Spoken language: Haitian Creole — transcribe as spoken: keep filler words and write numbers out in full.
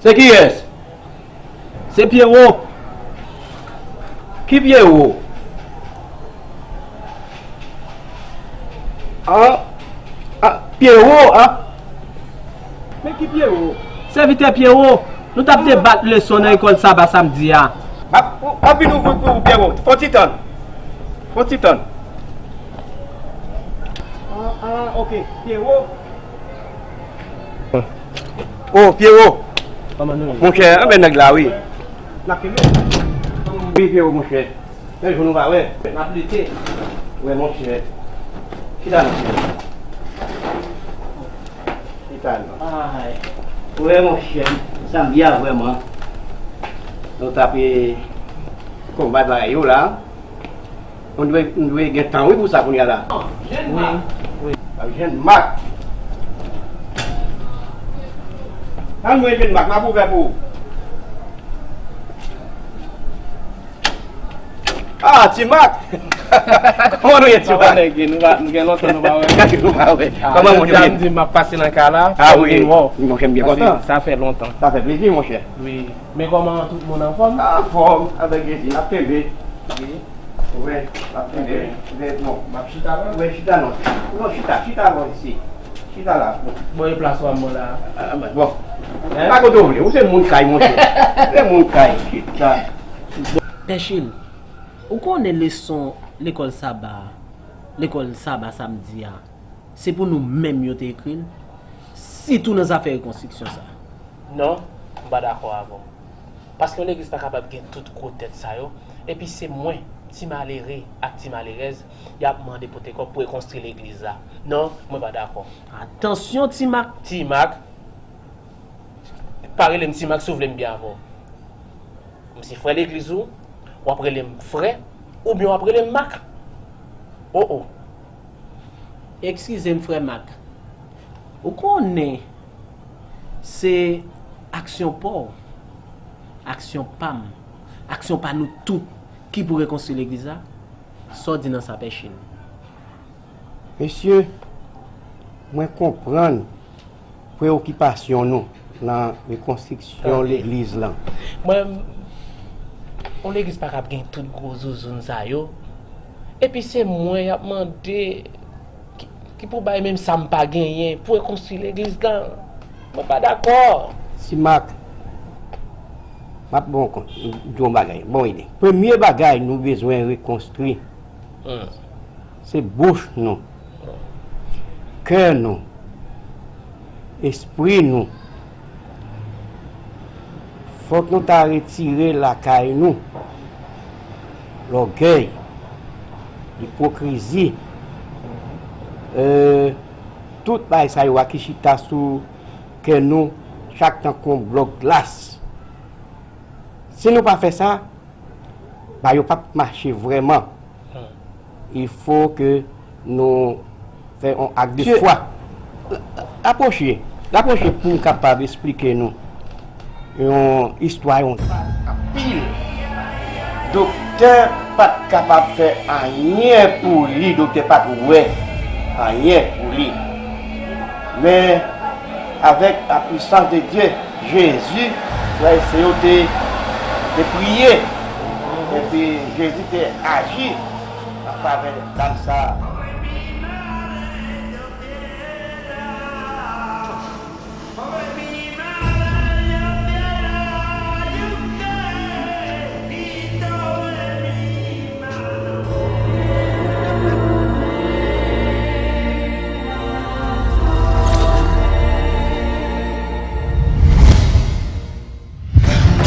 Se kiyès? Se Pyewo. Ki Pyewo? An, an, Pyewo, an. Men ki Pyewo? Sèvitè Pyewo, nou t ap debat leson nan lekòl Saba samdi a. M ap, m ap vin ouvri pou ou, Pyewo. Fò ti tann. Fò ti tann. Ah, ah, ok. Pyewo. Oh, Pyewo. Kòman nou ye? Monchè, anben nèg la, wi. N ap kenbe. Wi, Pyewo, monchè. Kèk jou nou pa wè. N ap lite. Wè, monchè. Chita non, chè. Chita non. Ay. Wè, monchè. Samdi a, vrèman, nou t ap konbat bagay yo la. Nou dwe, nou dwe gen tan, wi, pou sa kounye a la. Wi, wi. Ap jwenn Mak. An mwen jwenn Mak, m ap ouvè pou ou. Ah, Ti Mak! Kòman nou ye, Ti Mak? Kòman nèg ye? Nou pa, nou gen lontan nou pa wè. Gade nou pa wè. Ah, kòman moun yo ye? Jodi a m di m ap pase nan kay la. Ah wi, monchè, m byen kontan. Sa fè lontan. Sa fè plezi, monchè. Wi. Men kòman tout moun anfòm? Anfòm, avèk Jezi, n ap kenbe. Wi. Wi, n ap kenbe. Wi, non. M ap chita la? Wi, chita non. Non, chita, chita bò isi. Chita la. Bon, e plas ou a m la. Ah, bon. Hein? Pa kote w vle. Ou se moun kay, monchè. Se moun kay. Chita. Pè Chil, ou konnen leson lekòl Saba, lekòl Saba samdi a, se pou nou menm yo te ekri l, sitou nan zafè rekonstriksyon sa a. Non, m pa dakò avè w. Paske yon legliz pa kapab gen tout gwo tèt sa yo, epi se mwen, ti malere ak ti malerèz, y ap mande pote kòb pou rekonstwi legliz la. Non, mwen pa dakò. Atansyon, Ti Mak! Ti Mak, pa rele m Ti Mak si w vle m byen avè w. M se frè legliz ou, w ap rele m frè, oubyen w ap rele m Mak. O, o. Eskize m, frè Mak. Ou konnen, se aksyon pa w, aksyon pa m, aksyon pa nou tout ki pou rekonstwi legliz la. Sa w di nan sa, Pè Chil? Mesye, mwen konprann preyokipasyon nou nan rekonstriksyon legliz lan. Mwen, yon legliz pa kab gen tout gwo zouzoun sa yo. Epi se mwen y ap mande ki, ki pou bay menm sa m pa genyen pou rekonstwi legliz lan. Mwen pa dakò. Ti Mak, m ap ba w kont, m di w yon bagay, bon ide. Premye bagay nou bezwen rekonstwi, hmm, se bouch nou, kè nou, espri nou. Fòk nou ta retire lakay nou lògèy, ipokrizi, e, tout bagay sa yo a ki chita sou kè nou, chak tankou yon blòk glas. Si nou pa fè sa, bagay yo p ap mache vrèman. Hmm. Il faut que nou fè yon ak de fwa. Rapwoche, rapwoche pou m kapab esplike nou yon istwa, yon anpil. Doktè pa t kapab fè anyen pou li, doktè pa t wè anyen pou li. Men, avèk la puissance de Dieu, Jezi, frè e sè yo te, te priye. Epi Jezi te aji an favè dam sa a.